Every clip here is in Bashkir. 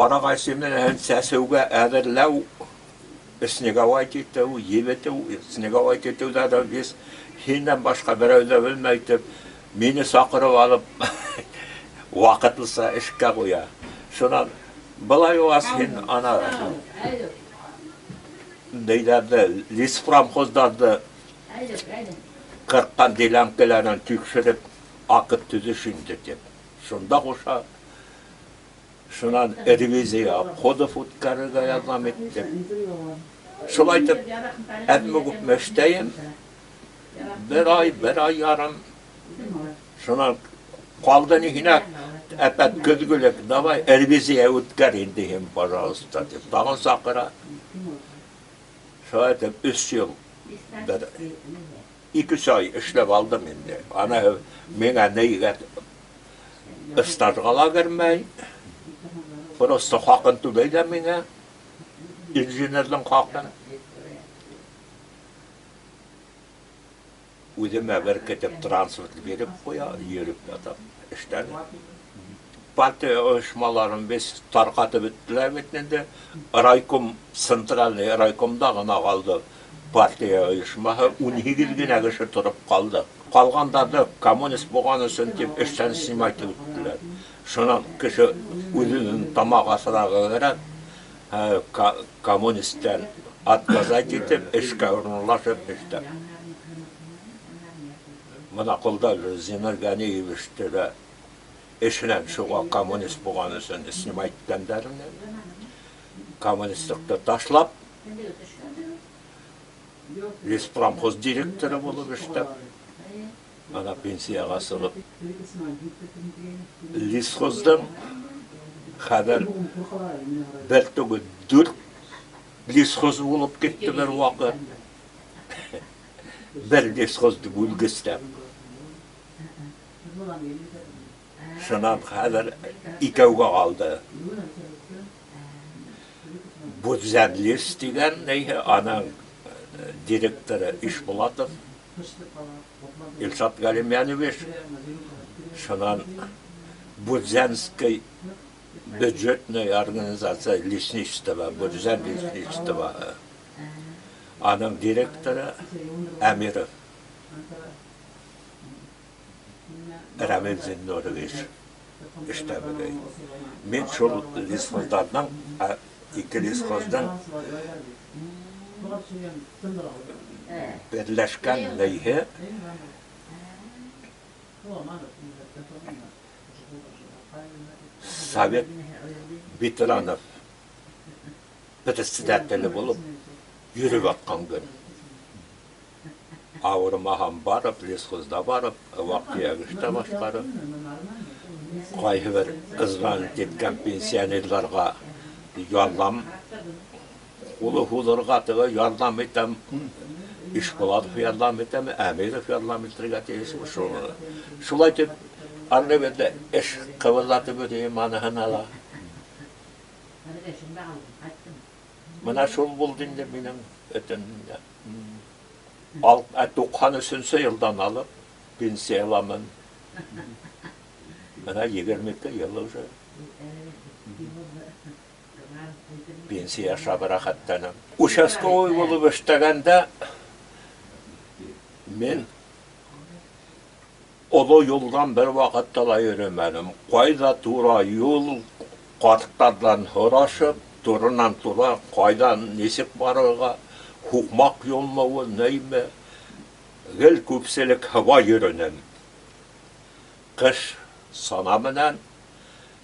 Ҡарағай семенәһен сәсеүгә әҙерләү, снеговать итеү, ебетеү, снеговать итеүҙә дә весь һинән башҡа берәү ҙә белмәй тип, мине саҡырып алып, ваҡытлыса эшкә ҡуя. Шунан былай уғас һин ана нейҙәрҙе, леспромхоздарҙы ҡырҡҡан делянкаларын тикшереп, акт төҙөш инде тип. Шунда ҡуша. Шунан ревизия обходов үткәрергә ярҙам итте. Шулай итеп, әҙме-күпме эштәйем. Бер ай, бер ай ярым. Шунан ҡалды ни һинә әпәт көҙгөлек, давай ревизия үткәр инде һин, пожалуйста, тип тағын саҡыра. Шулай итеп, өс йыл бер ике-өс ай эшләп алдым инде. Аны миңә нигә стажға ла кермәй. Просто хаҡын түләй ҙә миңә, инженерҙың хаҡын. Үҙемә беркетеп транспорт биреп ҡуя, йөрөп ятам эштән. Партия ойошмаларын без тарҡатып бөттөләр бит инде. Райком, центральный райкомда ғына ҡалды партия ойошмаһы, 18 генә кеше тороп ҡалды. Ҡалғандарҙы коммунист булған өсөн тип эштән снимать иттеләр. Шунан кеше үҙенең тамаҡ аҫрағы кәрәк, коммунисттан отказать итеп, эшкә урынлашып эштә. Мына ҡулда Зиннур Ганиевичты да эшенән шуға коммунист булған өсөн снимать иткәндәр ине. Коммунистлыҡты ташлап, леспромхоз директоры булып эшләп, ана пенсияға сығып, лесхоздың хәҙер бер түгел, дүрт лесхоз булып китте бер ваҡыт. Бер лесхозды бүлгесләп. Шунан хәҙер икәүгә ҡалды. Будзәнлес тигән нейһе, аның директоры Ишбулатов Илшат Галимянович. Шунан Будзянский бюджетный организация лесничество, Будзян лесничество. Аның директоры Әмиров Рәмил Зиннурович эштә бөгөн. Мин шул лесхоздарның, ике лесхозның берләшкән нейһе Совет ветеранов председателе булып йөрөп ятҡан көн. Ауырымаһам барып, лесхозда барып, вак-төйәк эш тә башҡарып, ҡайһы бер ызган киткән пенсионерларға ярҙам ҡулы һуҙырға теге ярҙам итәм, Ишбулатов ярҙам итәме, Әмиров ярҙам итергә тейеш. Шулай итеп, арлы-бирле эш ҡыбырлатып йөрөйөм аныһына ла. Мына шул булды инде минең бөтөн 93 йылдан алып пенсия аламын. Мына 22 йыл уже. Пенсия ашап рәхәтләнәм. Участковый булып эшләгәндә мин Оло юлдан бер вакытта да йөремәдем. Кайда тура юл, картлардан һорашып, турыннан-тура кайдан ничек барырга, һукмак юлмы ул, нейме, гел күпчелек һыва йөренем. Кыш сана менән,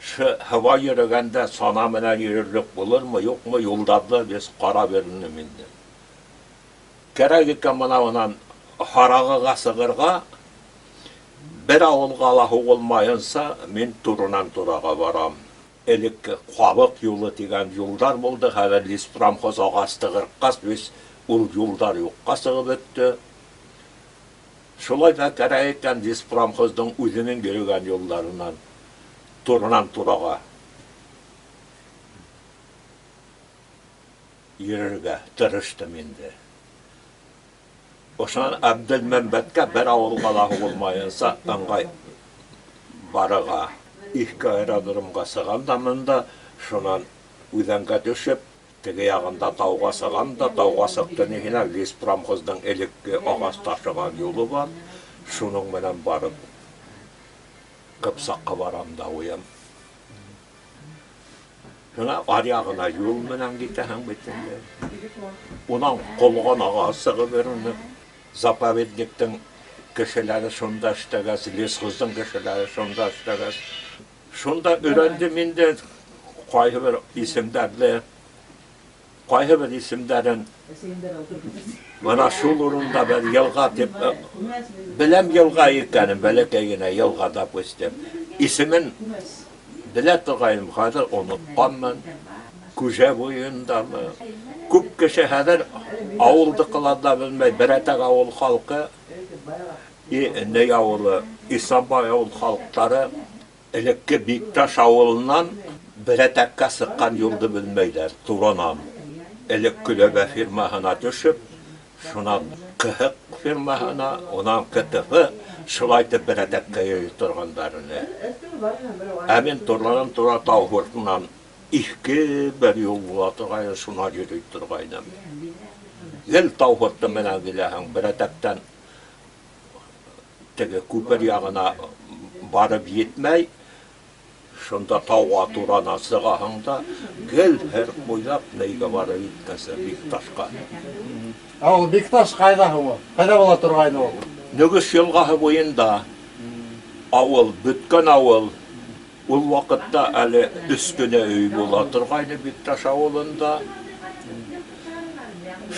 шы һыва йөрегәндә сана менән йөрерлек булырмы, юкмы, юлдарны без карап йөренем инде. Кәрәк икән монавынан Һарагыга сыгырга, бер авылга ла һугылмаенса, мин турынан-турага барам. Элекке Кабык юлы дигән юлдар булды, хәзер леспромхоз агачты кырыккач, весь ул юлдар юкка чыгып бетте. Шулай да кәрәк икән леспромхозның үзенең йөрегән юлларыннан турынан-турага йөрергә тырыштым инде. Ошонан Әбделмәмбәткә бер авылга ла һугылмаенса ыңгай барырга. Иҫке аэродромга сығам да монда. Шунан үҙәнгә төшөп, теге яғында тауға сығам да, тауға сыҡты ниһенә леспромхозның элекке ағас ташыған юлы бар. Шуның менән барып Ҡыпсаҡҡа барам да уям. Шуна аръягына юл менән китәһең бит инде. Унан Ҡолғанаға сығып йөрөнөк. Заповедниктың кешеләре шунда эшләгәс, лесхозның кешеләре шунда эшләгәс, шунда өйрәндем инде кайһы бер исемдәрҙе. Кайһы бер исемдәрен менә шул урында бер елга дип беләм елга икәнен, бәләкәй генә елга, допустим. Исемен белә торгайным, хәзер онытканмын. Күжә буендамы? Күп кеше хәзер авылдыкылар да белмәй, Берәтәк авыл халкы, и Ней авылы, Исламбай авыл халыклары Элекке Бикташ авылыннан Берәтәккә сыккан юлды белмәйләр, туранам. Элек Көләбә фирмаһына төшеп, шунан Кыһык фирмаһына, унан КТФ, шулай итеп Берәтәккә йөри торганнар иде. Ә мин тураннан-тура тау һуртыннан иҫке бер юл була торгайны, шунан йөри торгайным. Гел тау һурты менән киләһең, Берәтәктән Теге күпер ягына барып җитмәй, шунда тауга турана чыгаһың да, гел һер буйлап нигә барып җиткәнсең, Бикташка. Ә ул Бикташ кайда һуң ул? Кайда була торгайны ул? Нөгеш елгаһы буенда авыл, бөткән авыл. Ул вакытта әле өч кенә өй була торгайны Бикташ авылында.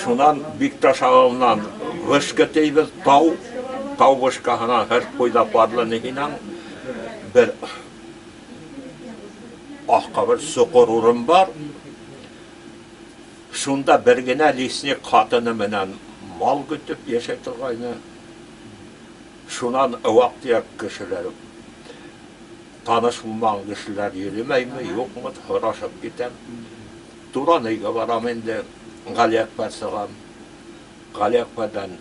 Шунан Бикташ авылыннан вышка дибез, тау, тау вышкаһынан һәр куйда парлы нигинән бер ахка бер сокыр урын бар. Шунда бер генә лесник хатыны менән мал көтеп яшәй торгайны. Шунан вак-төяк кешеләр, таныш булмаган кешеләр йөремәйме, юкмы, сорашып китәм. Туран өйгә барам инде, Галиәкбәр чыгам. Галиәкбәрдән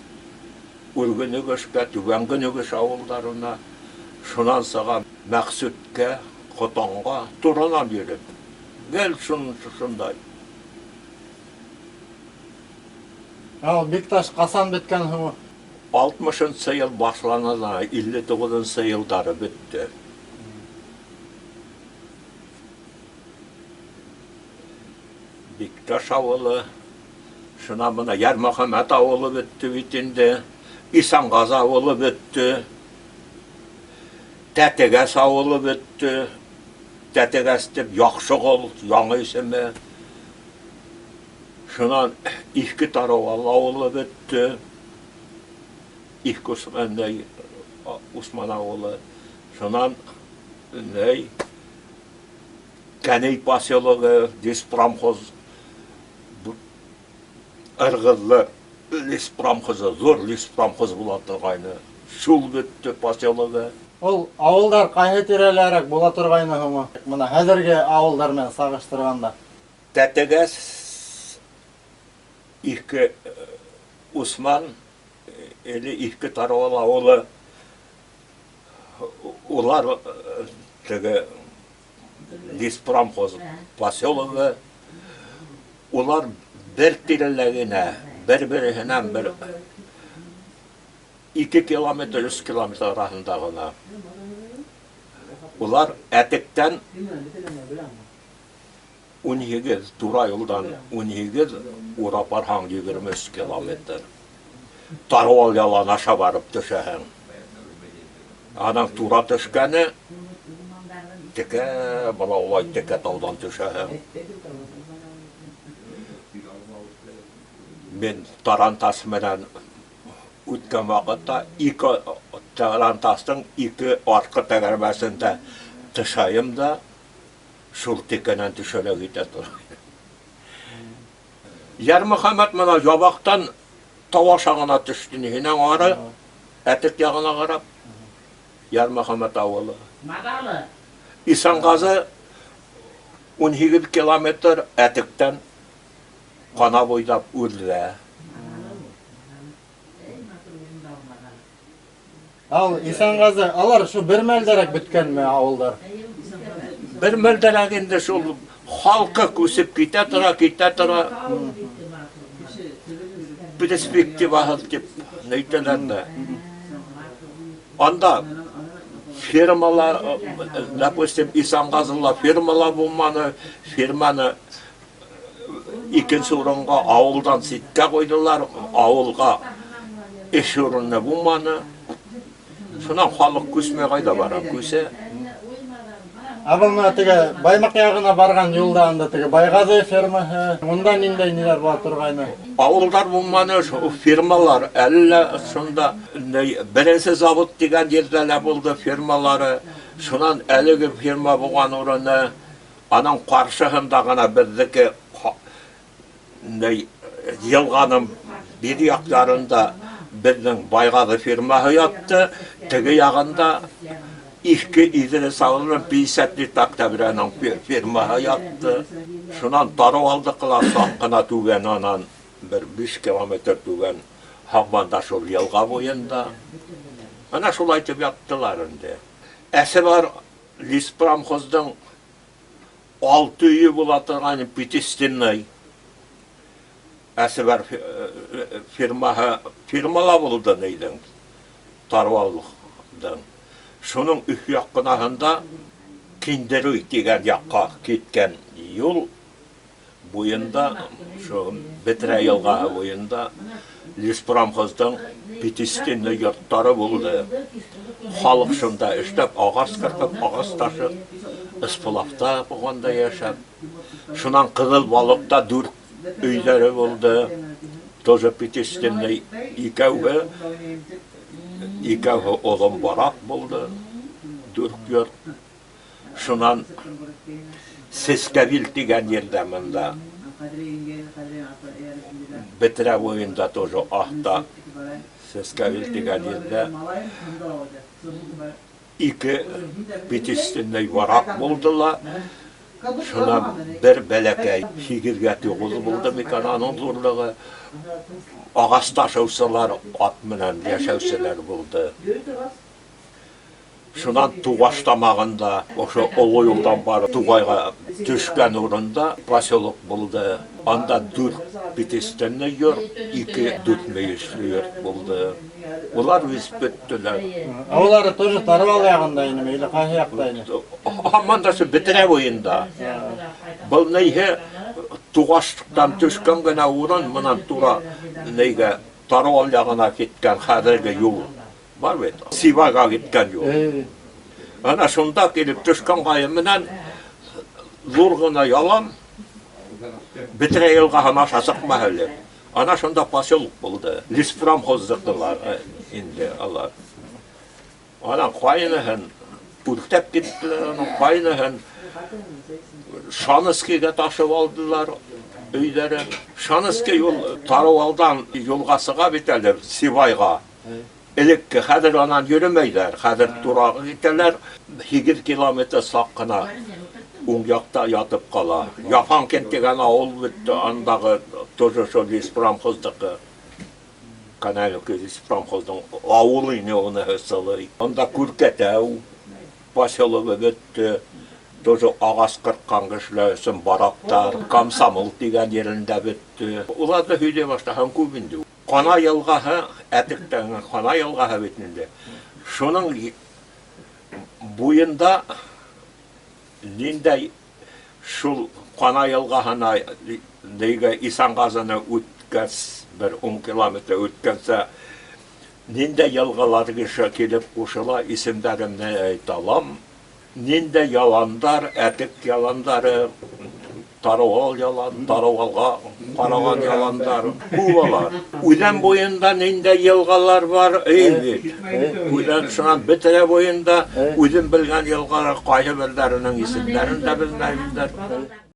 Үрге Нөгешкә, Түбәнге Нөгеш авылларына, шунан чыгам Мәкъсүткә, Котанга, туранан йөреп. Гел шундай. Ә ул Бикташ касан беткән һуң? Алтмышынчы ел башлана да, 59 нчы елдары бетте. Бикташ авылы, шуннан менә Ярмөхәммәт авылы бетте бит инде, Исангаз авылы бетте, Тәтегәс авылы бетте, Тәтегәс дип Яхшыгол яңа исеме. Шуннан Иске Таравал авылы бетте. Иске Усман, Усман авылы. Шуннан ней Кәней поселогы, леспромхоз, Ыргызлы леспромхозы, зур леспромхоз була торгайны. Шул бетте поселогы. Ул авылдар кайһы тирәләрәк була торгайны һуң? Менә хәзерге авылдар белән сагыштырганда. Тәтегәс Иске Усман или Иске Таравал авылы улар теге леспромхоз поселогы улар бер тирәлә генә бер-береһеннән бер 2 километр, 3 километр арасында гына. Улар Әтектән 18, тура юлдан 18, урап барһаң 23 километр. Тарвал ялан аша барып төшәһең. Аның тура төшкәне текә, бала улай текә таудан төшәһең. Мин тарантас менән үткән вакытта ике тарантасның ике арткы тәгәрмәсендә төшәем дә, Шул текәнән төшәрәк итә тора. Ярмөхәммәт менә ябактан тау аша гына төште. Нигенәң ары, Әтек ягына карап. Ярмөхәммәт авылы. Мадалы. Исангазы 18 километр Әтектән кана буйлап үрдә. Ал, Исәнгазы, алар шу бер мәлдәрәк беткәнме авылдар? Бер мәлдәрәк инде шул Халҡы күсеп китә тора, китә тора. Перспективаһыҙ тип әйтәләр ҙә. Анда фермалар, допустим, Исанғазыла фермалар булманы, ферманы икенсе урынға ауылдан ситкә ҡуйҙылар, ауылға эш урыны булманы. Шунан халыҡ күсмәй ҡайҙа бара? Күсә. Ә был менә теге Баймаҡ яғына барған юлда анда теге Байғазы фермаһы, унда ниндәй ниләр була торғайны? Ауылдар булманы, шул фермалар әллә шунда беренсе завод тигән ерҙә лә булды фермалары. Шунан әлеге ферма булған урыны, аның ҡаршыһында ғына беҙҙеке йылғаның бер яҡ ярында беҙҙең Байғаҙы фирмаһы ятты, теге яғында Иҫке Иҙрис ауылының 50 лет октябряның фирмаһы ятты. Шунан Тарауалдыҡы ла саҡ ҡына түбән, анан бер 5 километр түбән, һаман да шул йылға буйында. Ана шулай итеп яттылар инде. Әсе бар леспромхоздың алты өйө була торған пятистенный. Әсе бар фирмаһы, фирмала булды нейҙең, Тарвалдың. Шуның өҫ яҡҡынаһында Киндеруй тигән яҡҡа киткән юл буйында, шул Бетрә йылғаһы буйында леспромхоздың пятистенный йорттары булды. Халыҡ шунда эшләп, ағас ҡырҡып, ағас ташып, сплавта булғанда йәшәп. Шунан Ҡыҙыл Балыҡта дүрт өйҙәре булды. Тоже пятистенный икәүһе, икәүһе оҙон барак булды, дүрт йорт. Шунан Сескәбил тигән ерҙә мында Бетрә буйында тоже аҫта Сескәбил тигән ерҙә ике пятистенный барак булды ла, шунан бер бәләкәй 8-гә 9 булды микән аның ҙурлығы. Ағас ташыусылар, ат менән йәшәүселәр булды. Шунан Туғаш тамағында, ошо оло юлдан барып Туғайға төшкән урында поселок булды. Анда дүрт пятистенный йорт, ике дүрт мөйөшлө йорт булды. Улар үҫеп бөттөләр. Ә улары тоже Тарвал яғында инеме или ҡайһы яҡта ине? Һаман да шул Бетрә буйында. Был нейһе Туғаштан төшкән генә урын, мынан тура нейгә Тарвал яғына киткән хәҙерге юл бар бит. Сибайға киткән юл. Ана шунда килеп төшкән ҡайы менән ҙур ғына ялан Бетрә йылғаһын аша сыҡмаһ әле. Ана шунда поселок булды. Леспромхоздыҡылар инде алар. Ана ҡайныһын үртәп киттеләр, аның ҡайныһын Шаныскийға ташып алдылар өйҙәрен. Шаныский ул Тарауалдан юлға сыға бит әле Сибайға. Элекке, хәҙер анан йөрөмәйҙәр, хәҙер тура китәләр, 8 километр саҡ ҡына уң яҡта ятып ҡала. Яфанкент тигән ауыл бит, андағы тоже шул леспромхоздыҡы. Каналовка леспромхоздың ауылы ине уныһы сылый. Анда Күркәтәү поселогы бөттө. Тоже ағас ҡырҡҡан кешеләр өсөн барактар, Комсомол тигән ерендә бөттө. Уларҙы һөйләй башлаһаң күп инде. Ҡана йылғаһы, Әтектән Ҡана йылғаһы бит инде. Шуның буйында ниндәй шул Ҡана йылғаһына нейгә Исанғазыны үткәс, бер 10 километр үткәнсә, ниндәй йылғалар кеше килеп ҡушыла, исемдәрен әйтә алам. Ниндәй яландар, Әтек яландары, Тарауал ялан, Тарауалға ҡараған яландар күп алар. Үҙән буйында ниндәй йылғалар бар, эй бит. Үҙән шунан Бетрә буйында үҙем белгән йылғалар ҡайһы берҙәренең исемдәрен дә белмәйемдер.